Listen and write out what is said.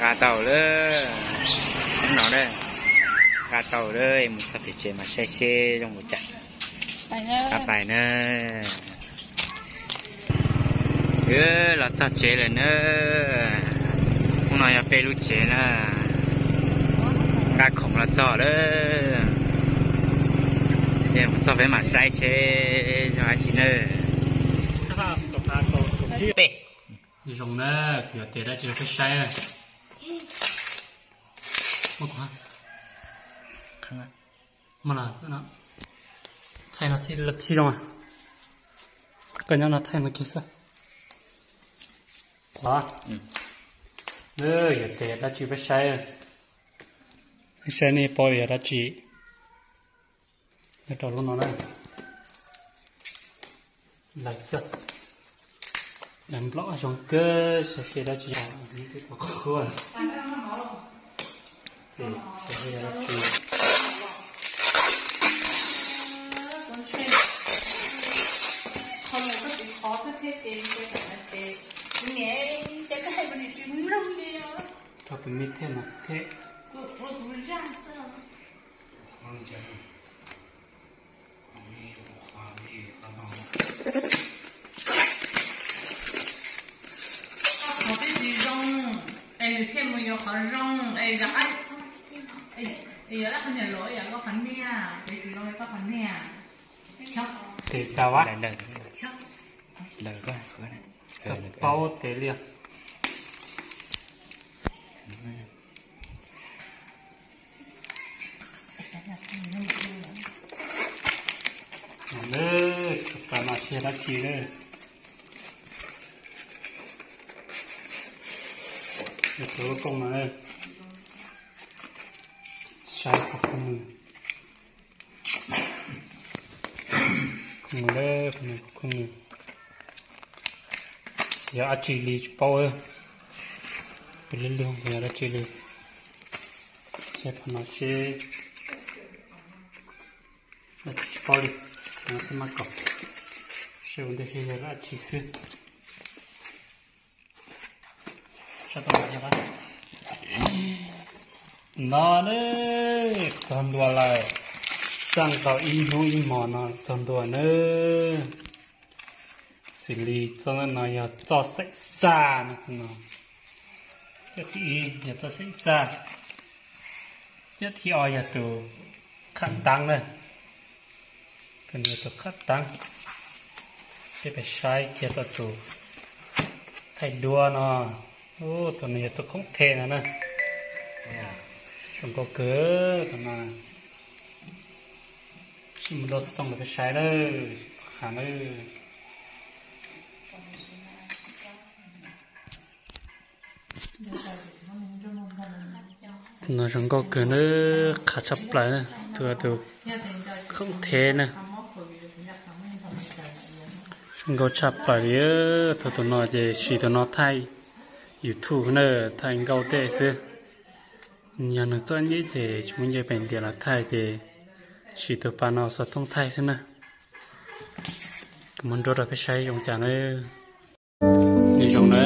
Nqa tau lawm. Hnub no na, nqa tau lawm, mus txog pem tsev mas saib seb zoo npaum cas. Pais na. Los txog tsev lawm na. Hnub no yog peb lub tsev na. Nqa khoom los txog lawm. Ces mus txog peb mam saib seb zoo dab tsi na. Peb. Zoo na, kuv yuav tes dab tsi rau peb saib na. Muab kuv, muab los thaij no thiaj zoo. Koj nyob no thaij no kiag xwb. Qhov, yuav tes dab tsi peb saib. Peb saib nej paub yog dab tsi nyob rau lub no na. Lawv xwb. Lawv nplob zoo kawg, saib seb dab tsi yog ib tug qhuab. Ces saib seb yog dab tsi. Rau tus me thiab no thiab. Qhov twb tsis zoo, es nws thiaj mus yuav qhov zoo, es yog, es yog dab qhov niag los yog koj qhov niag, es tsis zoo koj qhov niag. Tes tau a. Koj paub tes liaj. Lawm, pas mas tsis yog dab tsi lawm. Yog tus lub kooj no, saib qhov khoom nws, khoom nws lawm, khoom nws, khoom nws. Yog dab tsi li tsis paub, peb lub lug yog dab tsi li. Saib qhov no seb, tsis paub li, no xwb mas kom, saib ua ntej seb yog dab tsi xwb. No na, txog ntua lawm, xaj tau ib hnub ib hmo no txog ntua na. Xws li txoj no yog txoj xeem xaj no, cov thib ib yog txoj xeem xaj, cov thib ob yog tus qhab taab na. Tus no yog tus qhab taab. Peb pais saib kiag tau tus thaij duab no. Tus no yog tus khoob the no na. Zoo nkauj kawg tus no. Sib mus dua xov tooj los peb saib lawm, qhov lawm. No zoo nkauj kawg na, qab tshaj plaws na, tus tus khoob the na. Zoo nkauj tshaj plaws li, thaum tus no ces siv tus no thaij YouTube na, thaij nkauj tej xwb. Yog nws txom nyem ces tsis muaj nyiaj pes ntiag los thaij ces siv tus pas no xov tooj thaij xwb na. Kuv muab nrua rau peb saib zoo cas na. Nws zoo na.